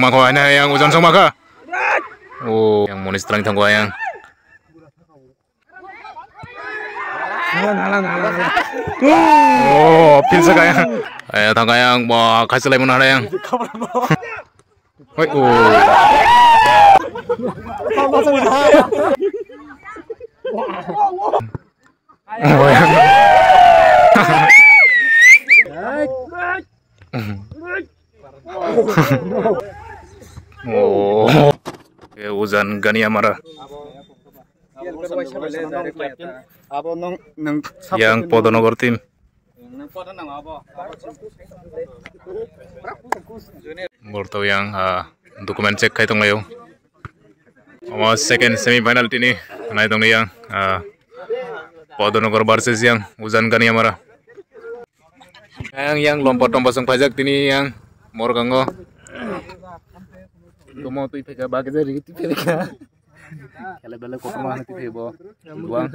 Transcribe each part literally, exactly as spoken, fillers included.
Mako aina yang ujan song maka. Oh, yang monis terang tangko yang. Oh, pil sa kaya. Eh, tang kaya, wah, kasi lai mana yang. Hoi, oh. Oh, ya. Oh. Eh, ujan gani amara. Abo nung, nung yang Podonogor team. Borto yang, ah, document check khai tonglaio. Omo second semi final tini nai tongni yang, ah, Podonogor versus yang ujan gani amara. Yang, yang lompo tompo song phaijak tini yang morgango. Tomo twi phaika, bagwi je rigi twi phaika. Khela belai kotorma hwnwi twi phaibo. Buang.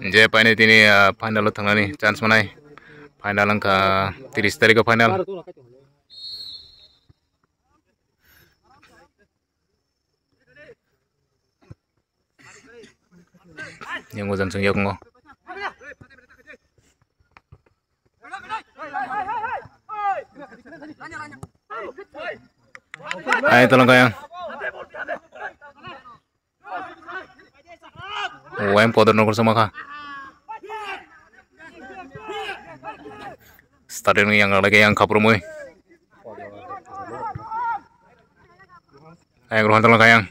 Je paine tini, ah, final o thangnani chance manai. Final wngkha tris tarikh o final. Yang ujan song yakung o. Ai, tolong kaya. Oh, yang Podonogor sama kha. Stadion yang lagi yang kapur mui. Ayang Rohan tolong kayang.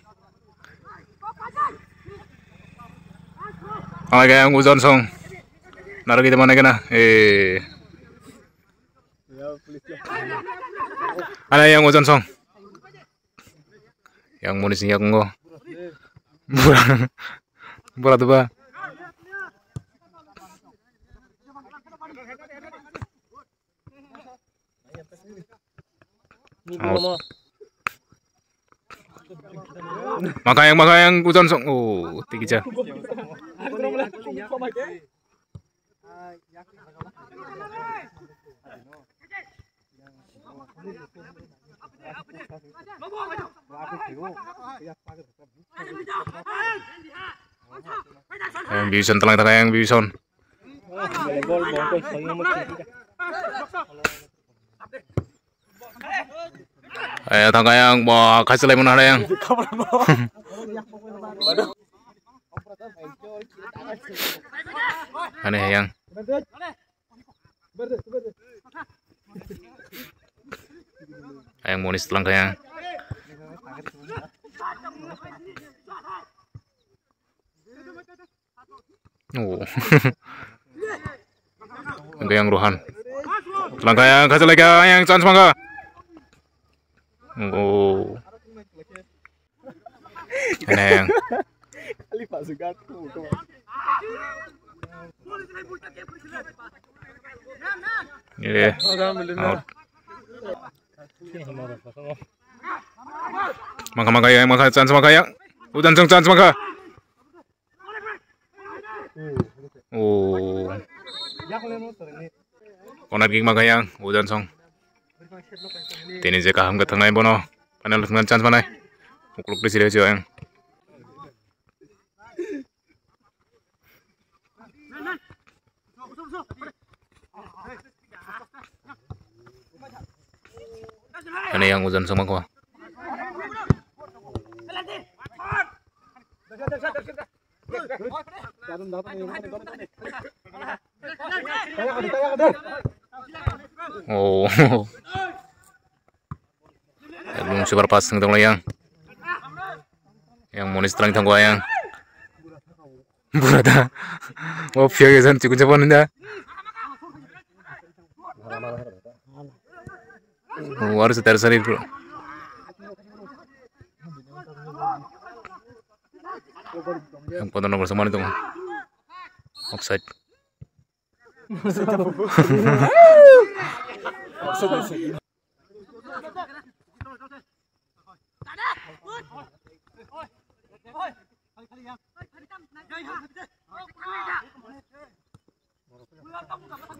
Alai kayang ujan song. Naro kita mana kena? Eh. Alai yang ujan song. Yang muni sing yang ngo. Bura. Bura tuh, Ba. Makayang, makayang, ujan song. Oh, tiki ja. Yang Bison telang telang yang Bison. Ayo, thang kayang, bo, kaisa lai mano yang. Ane yang. Ayang monis telang kayang. Oh. Yang Rohan. Langkah yang kasih lagi yang chance mangga. Oh. Eneng. Iya. Out. Mangkha, mangkha, yang mangkha, chance mangkha, yang. Ujan song chance mangkha. Oh. Corner kick mangkha yang, ujan song. Tini je kaham khe thangnai bono. Final final chance manai. Ukluk di sini yang. Ane yang ujan sama ko. Oh. Lung super pass tong yang. Yang monis terang tong yang. Burada. Oh, pia ya san chikun chapan da. Oh, harus terus hari bro. Yang pada nomor sama itu. Offside.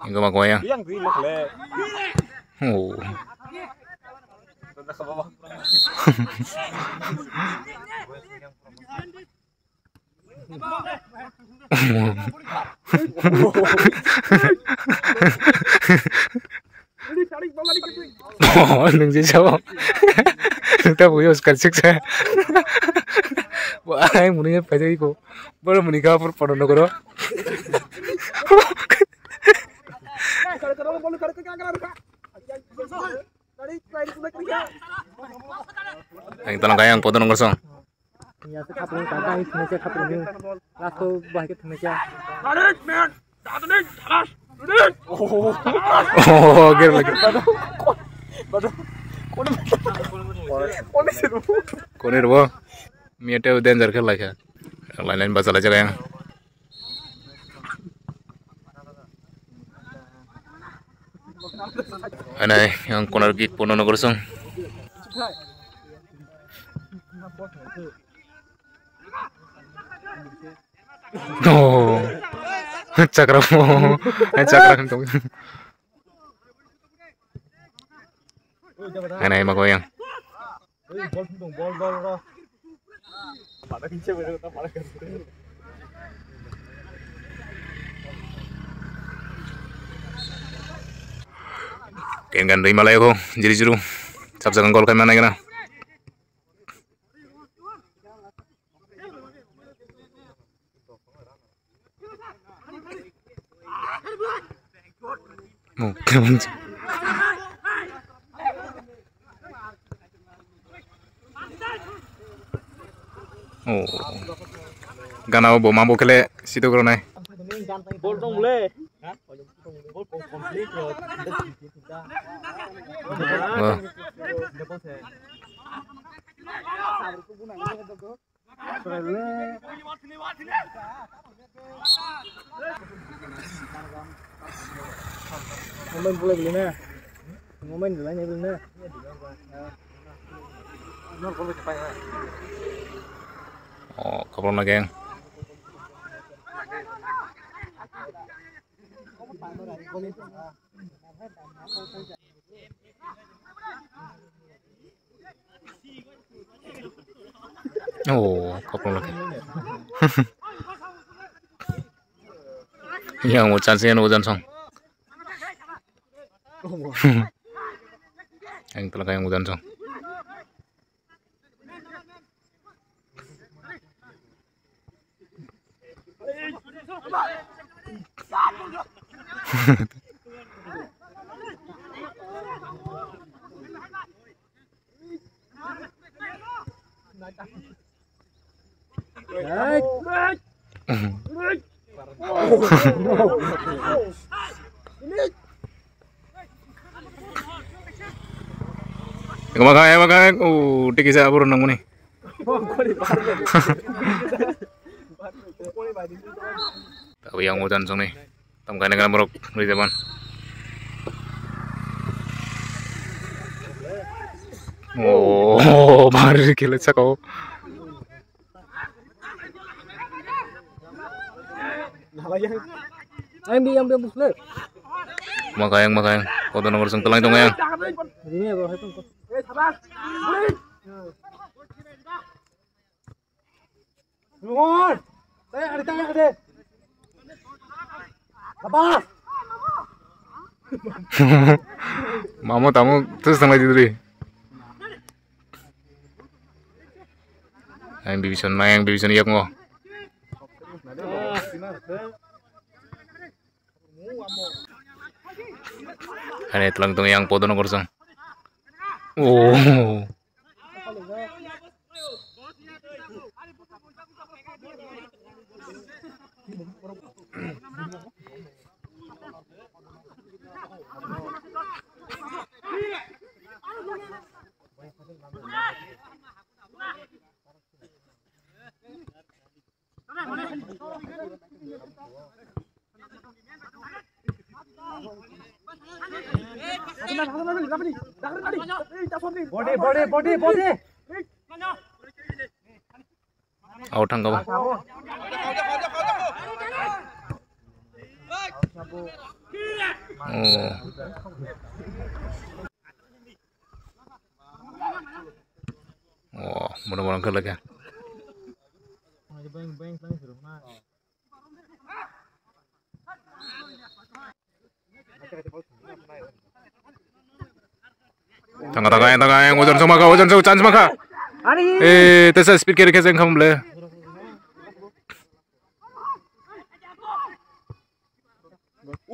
Yang kema kema yang. Oh. Oh, nung je sao. Nung ta buyo skar sik sa. Wah, ai muni paidai ko. Boro muni ka por pono nogoro. Ang talang kaya ang podo nongor song. Ya se khapung ta ta thunai se khapung ni. Last to bahai ke thunai se. Oh, ger lagi. Kone rwo. Miate danger khel laikha. Lain lain bacha lai jaga yang. Anai yang corner kick pono nogor song. Oh, chakra mo, chakra kan tong. Anai mago yang. Kengan dui malai ko jiri jiru sabsa kan gol kai mana kena. Oh, kemang. Oh. Gana bo mambo kele situ koro nai. Bol dong le. Bol complete. Oh. Ngomen bulai bili na. Ngomen bulai na bili na. Oh, kaprok na geng. Oh, kaprok lagi. Yang mau chance yang mau song. Yang telah yang mau song. Ema kang, ema kang, uh, tiki sa abur nang muni. Tahu yang mau dan song nih. Tam kane kane borok rwi jaban. Oh, bari kele saka o. Ang bi, ang bi, busle. Makayang, makayang. Koto nomor sung telang dong yang. Ini ya, bro, itu. Lungon! Taya, ada taya, ada. Apa? Mamo tamu terus tang lagi dulu. Yang bibison, yang bibison yak mo. Ane telang tong yang podo nongor sang. Oh. Body, body, body, body. Out thang kabo. Oh. Mono mono khe lake. Tanga tanga yang tanga yang ojon sama kha, ojon sama chance ma kha. Ani. Eh, tesa speed carry khe jeng kham le.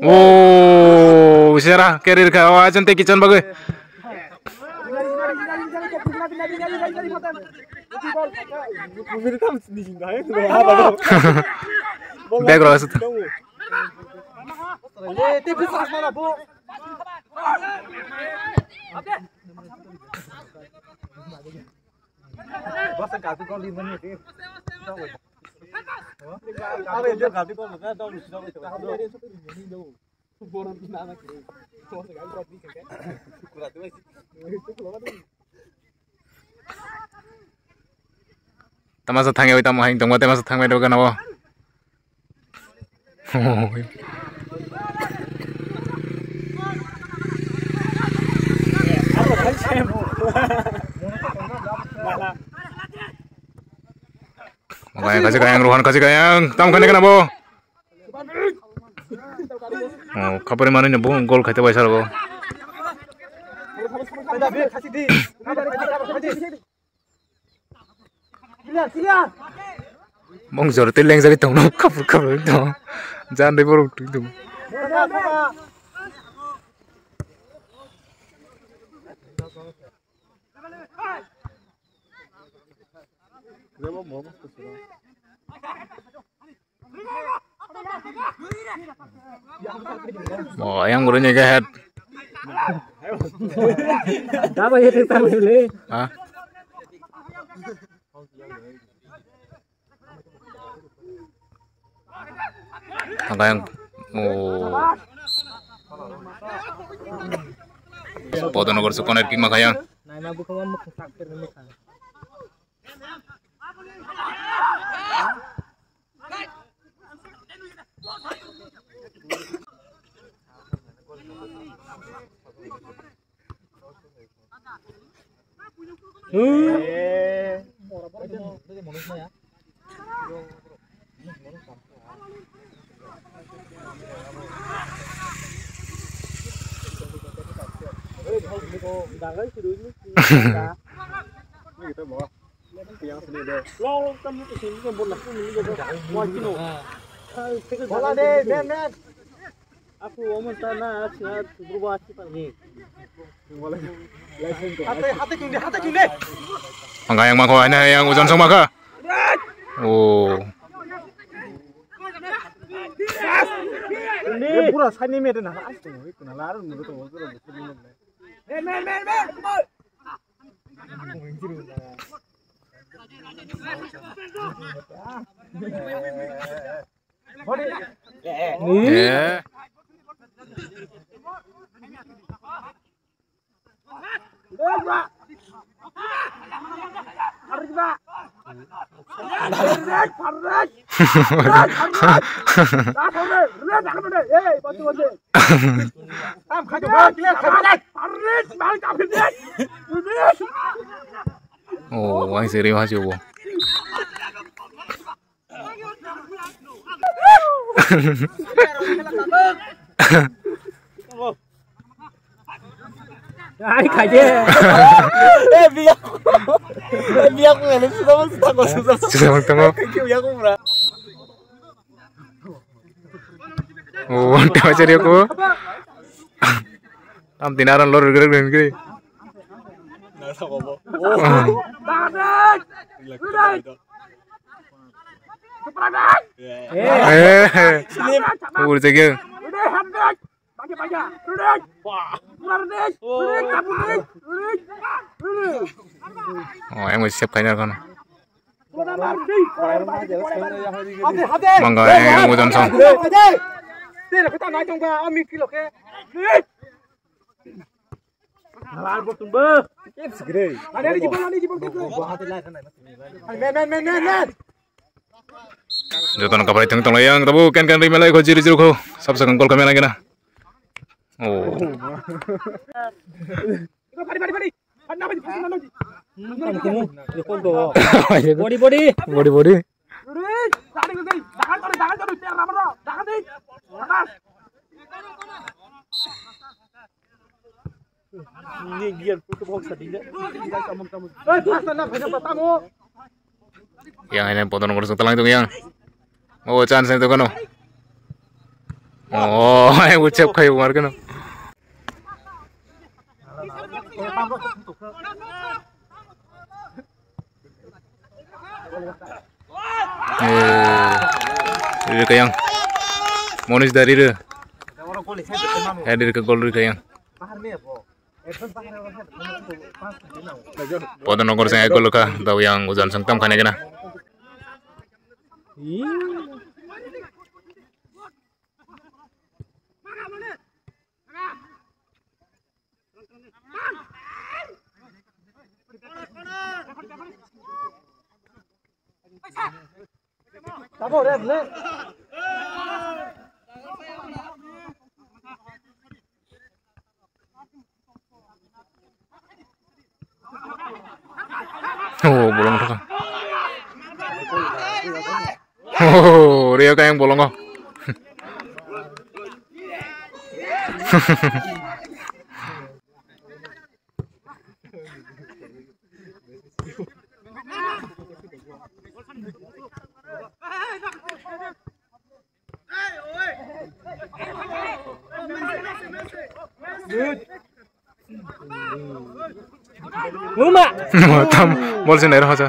Oh, sera carry kha, oh, ajan te kitchen bagwi. Bag rok aswk. Tamasa thangwi tamo hai tongma tamasa thangwi dogan o. Khachi kayang, Rohan khachi kayang, tam khani kana bo. Oh, khapari mani bo gol khaite bai sar bo. Mong jor te lengjari tong no, khapur khapur tong. Jan de borok tong tong. Oh, yang guru ni head. Daba ye tak tak le. Ha? Angkayang, oh. Bodo nogor su corner kick ma kayang. Bola de, men, men. Aku omo ta na, aku, aku berubah sih, Pak. Hati, hati kini, hati kini. Angkayang mako, ini yang ujan sama kah? Oh. Ini pura sani mede na, aku, aku na larang, aku, aku. Men, men, men, men. Eh. Oh, wai seri ma chubo. Ai, khai de. Eh, biak. Eh, biak ko ele sudah mas tak ko sudah. Sudah mas tak ko. Biak ko bra. Oh, tahu cari aku. Am dinaran lor gre gre gre. Nasa bobo. Oh. Eh. Ur jage. Oh, yang masih siap kayaknya kan. Mangga yang ujan sang. Jotono kapai thang tong yang tabu ken ken ri melai ko jiri jiri ko sab sakang gol kami lagi na. Oh. Body, body. Body, body. Yang ini potong nomor setelah itu yang. Oh, chance itu kan. Oh, hai ucap kayu markano. Eh, Riri Kayang. Monis dari Riri. Hadir ke gol Riri Kayang. Podonogor seng gol ka, Dawyang ujan seng tam khane kena. Oh, bolong thaka. Oh, Rio kayang bolongo. Uma. Tam bol sini air hoja.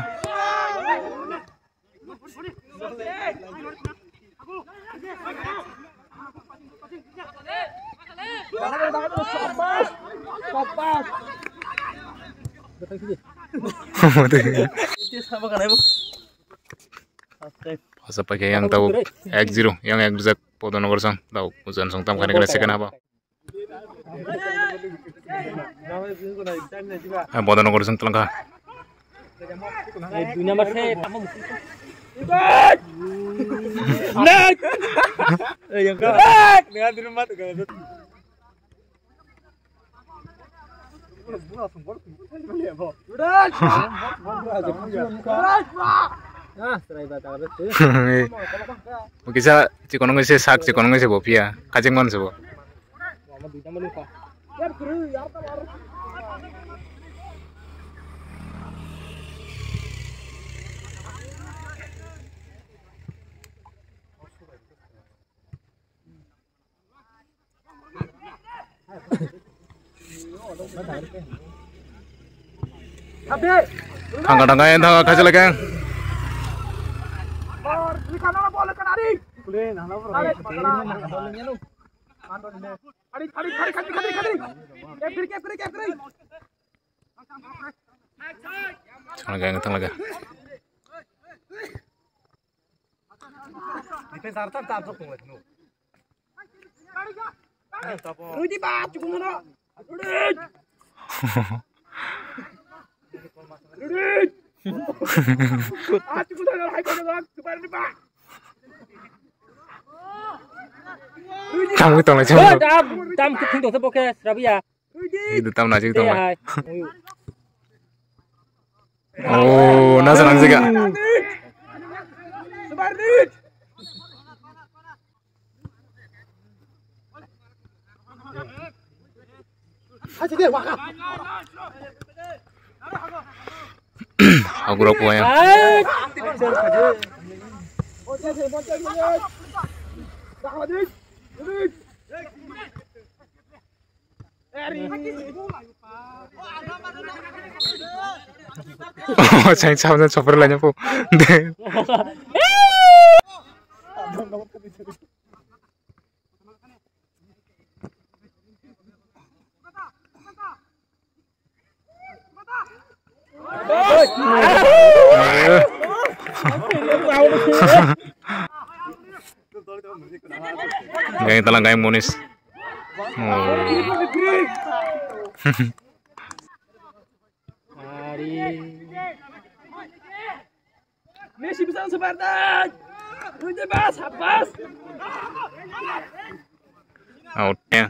Pasa pakai yang tahu ek zero, yang ek zero Podonogor sang tahu ujan song tam kani kani second half. Ah, Bodonogor song telangka. Dui number se. Nak. Eh, yang ka. Nak. Dengan di rumah tuh. Kisa chikon ngai se sak chikon ngai se bo phiya kacheng man se bo. Thangka thangka yang thangka kaisa lekeng. Thangka yang thangka. Defense arthar ta arthar tong lai no. Rudi ba chukung no. Rudi. Rudi. Ah chukung no hai ko no super ni ba. Tang tang tang. Dam dam kuthung do se boke srabiya. Itu tam najik tong lai. Oh, nasa nang sika. Agurok waya. Chang chang chang chopper lainyo po. De. Gai talang gai monis. Oh. Messi bisa sebar dai. Runde bas habas. Out ya.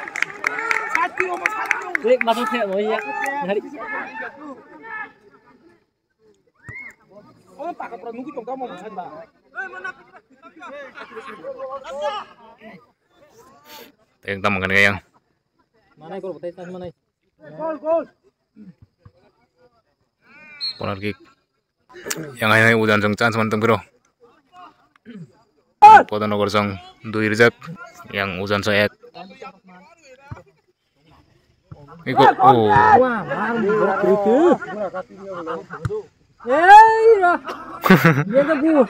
Klik masuk saya mau ya. Hari. Teng tam kan yang. Manai kor betai tas manai. Corner kick. Yang hai hai ujan song chance man tong bro. Podon Nogor song dui rijak. Yang ujan song ek. Iko, oh. Wah, mar bro kritu. Ei, ra. Dia ke bu.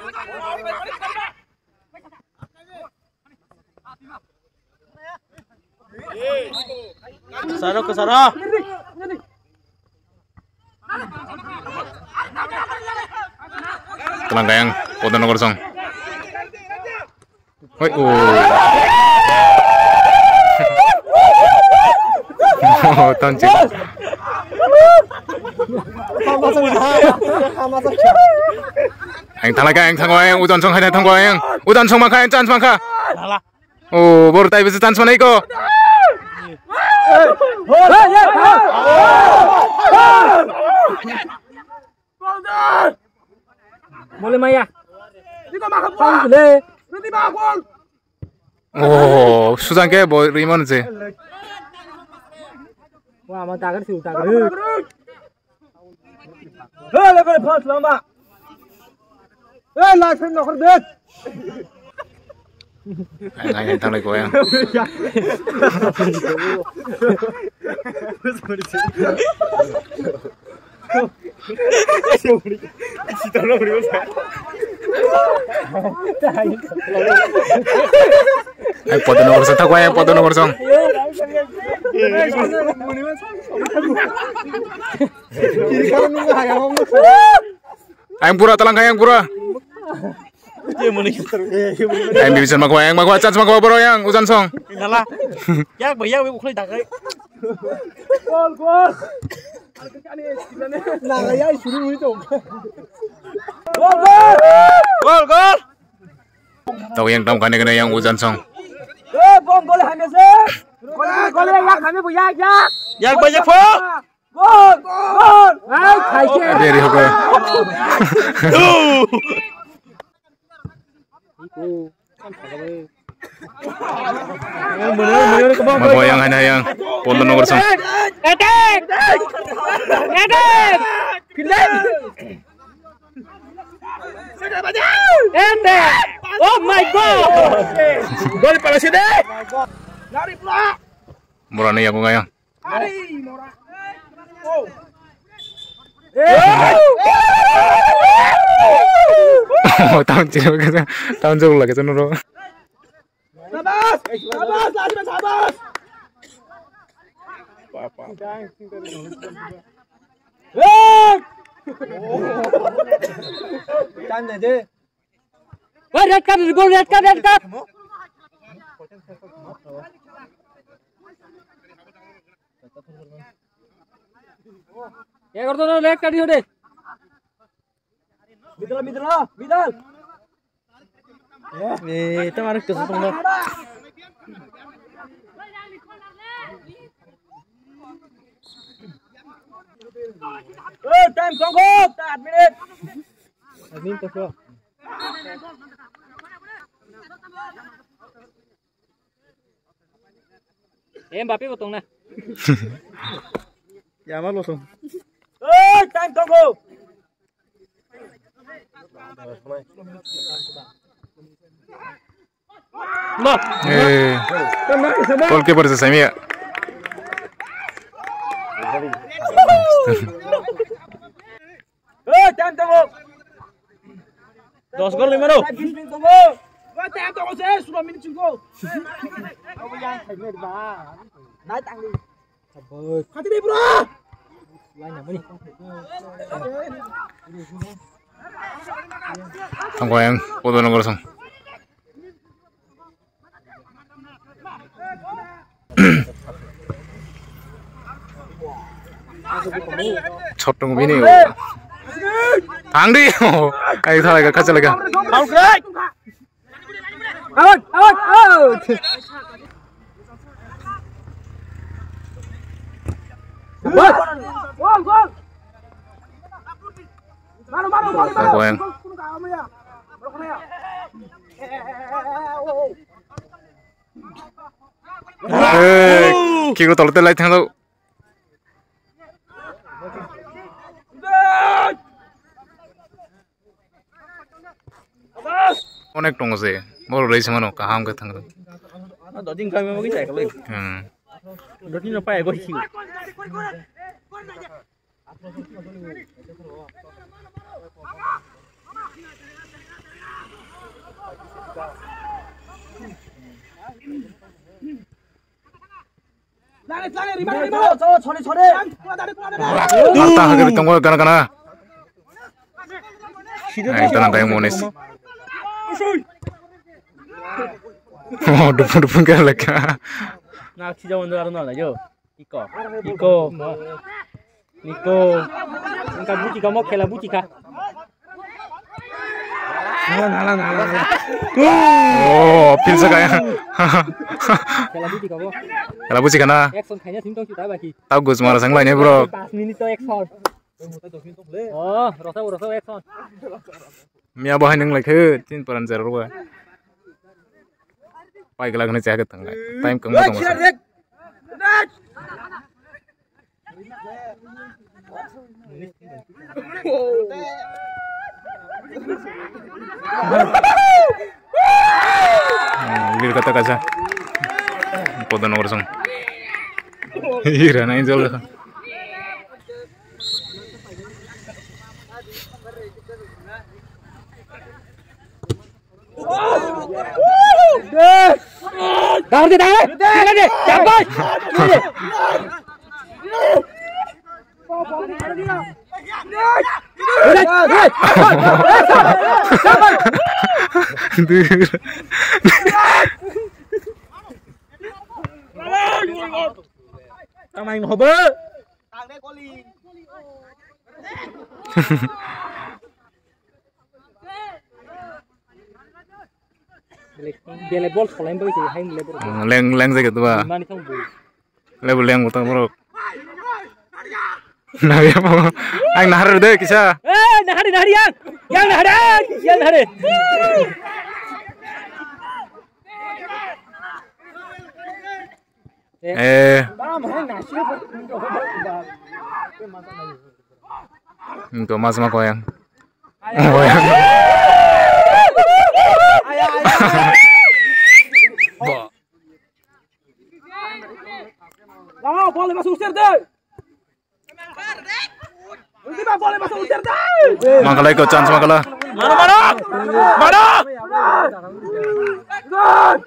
Kesaro, kesaro. Telang kayang, Podon Nogor song. Hoi, oh. Oh, tonsi. Ang thalai kayang, thango ayang, udan song hai, thango ayang. Udan song mangkha, chance mangkha. Oh, bor tai bisi chance manai ko. Mole maya. Pang le. Oh, sujang ke bo rimon je. Wah, ma tagar si tagar. Hei, le kore phone lamba. Hei, live stream nokor de. Ang, ang, ang, tanglai ko yang. Ai, Podonogor sa thakwa, ai, Podonogor song. Ayang pura, talang ayang pura. Ayang bibisan makwa, ayang makwa, chance makwa, boro ayang, ujan song. Nala. Yak bai, yak bai, ukhli dakai. Gol, gol. Naga ya, suri uri to. Gol, gol. Gol, gol. Tau yang tam kane kane yang ujan song. Eh, bom gol hanya se. Gol, gol, yak kami bu, yak, yak. Yak bai, yak pho. Gol! Gol! Ai, khaise. Deri hoko. Mabo yang hana yang. Podonogor song. Attack! Attack! Attack! Oh my God! Gol pala sini. Lari pula. Murani yang ngayang. Taun jok lagi tu nuro. Sabas! Sabas! Sabas! Papa. Tan de. Woi, red card, red card, red card. Egarota no red card diyo de. Middle, middle, middle. Eh, itu mana kesusahan. Eh, time songkok, empat minute. Admin to. Eh, Mbappe bo tongna. Ya, ma losong. Eh, time tongo. No. Eh. Goalkeeper se sami ya. Dos gol lima no. Tangko yang Podonogor song. Chotong bini. Thangdi. Ai thalai ka kachalai ka. Out, out, out. Gol, gol. Goyang. Hey, kick tolate lai thang. Onek tongo se, boro rei se mano, kaham khe thang. Doding kami mo kisa ekle. Hmm. Doding no pa ego hiu. Lari, lari, rima, rima. Chalo, chalo, chalo, chalo. Mata hagari tongo gana gana. Ai, tanang kaya mones. Oh, dupung dupung kaya leka. Nak sijau ando aro nala jo. Iko, iko. Niko. Engka buti ka mo khela buti ka. Nala, nala, nala, nala. Oh, pilsa kaya. Khela buti ka mo. Khela buti ka na. Action khaina sing tong si ta baki. Tau gus mara sang laine bro. Pas minute to action. Oh, rasa rasa action. Miya bahai nang lai khe tin paran jar ro. Pai gala gana chaya tang lai. Time kang tong. Lir kata kaisa. Podonogor song. Ira nai jol. Dahar de, dahar de. Dahar de. Dahar de. Tamang hobo. Bele bol solai bai se hai le bol. Leng leng jaga tu ba. Mani thang bu. Lebu leng utang borok. Nahari apa? Ang nahari de kisa. Eh, nahari, nahari yang. Yang nahari, yang nahari. Eh. Itu mas ma koyang. Koyang. Bo. Lama, bola masuk usir deh. Ultima, bola masuk usir deh. Mangkala iko chance mangkala. Mano, mano. Mano. Good.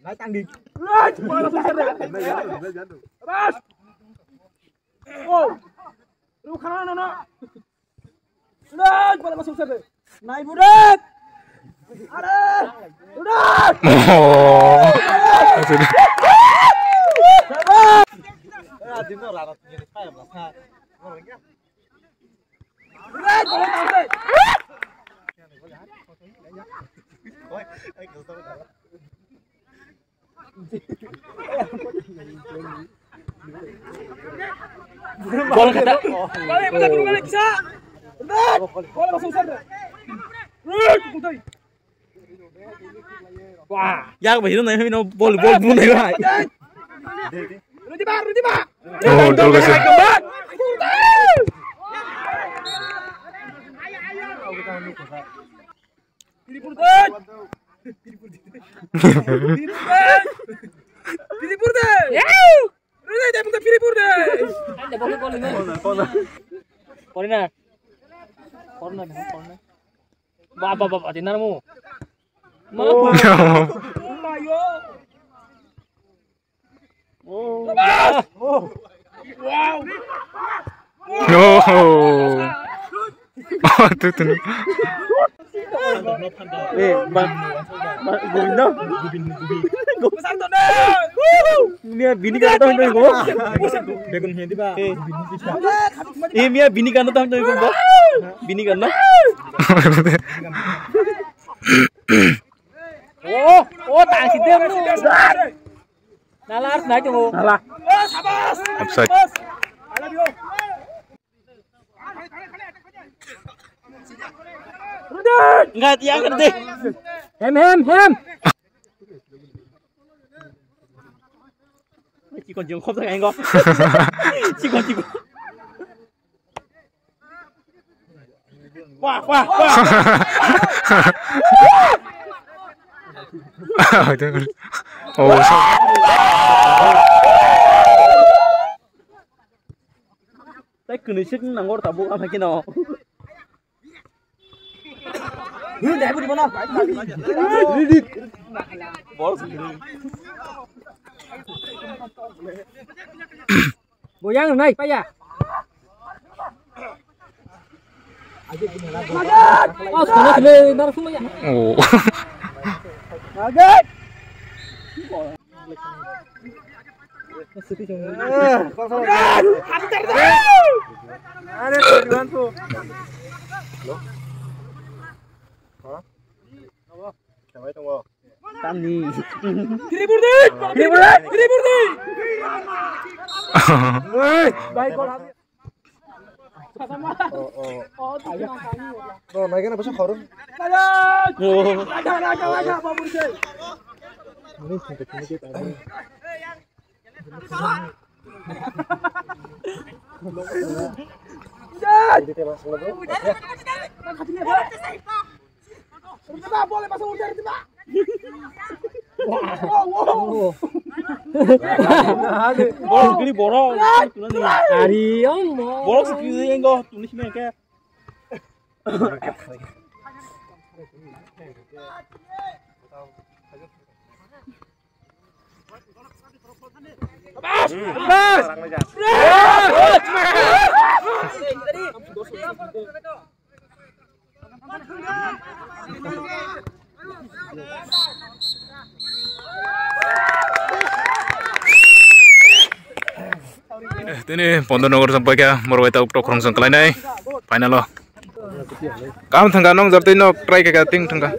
Lai tang di. Bola masuk usir deh. Bas. Oh. Ru khana na na. Udah, bola masuk sana. Naik budak. Ada. Udah. Oh. Udah, bola masuk. Bol kata. Wah, yak bahino nai bahino bol bol bol nai bahai. Oh, dol gase. Piripur deh. Piripur deh. Piripur deh. Rene deh, bukan piripur deh. Corner, corner. Corner, corner. Ba, ba, ba, ba, dinar mu. Oh. Mayo. Oh. Wow. Oh. Oh, tu, tu. Eh, ba, ba, Govinda. Besar tu deh. Ini ya, bini kata tu ini, Go. Begun hindi ba? Eh. Eh, Mia, bini kata tu ini, Go. Bini kata. Oh, oh, tang si dem tu. Nala ars nai tu. Nala. Offside. Enggak, tiang kan deh. Hem, hem, hem. Cikon jeng khop tak enggak. Cikon, cikon. Wah, wah, wah. Oh, so. Tai kwnwi sik nangor tabuk ama kino. Bo yang nai paya. Oh, sungguh sungguh, baru sungguh ya. Oh. Agak. Tamni. Tribur di! Tribur di! Tribur di! Bai, gol habis. Oh, oh. Oh, naikana basa khorun. Raja, raja, raja, babu di. Ini sini, sini kita. Borok gili borok. Ari ang mo. Borok se kiri yang go tuni sini ke. Tini Pondo Nogor song paikha, morbai tok tok khorong song kalainai final o. Kam thangka nong jartwi nok try kha ting thangka.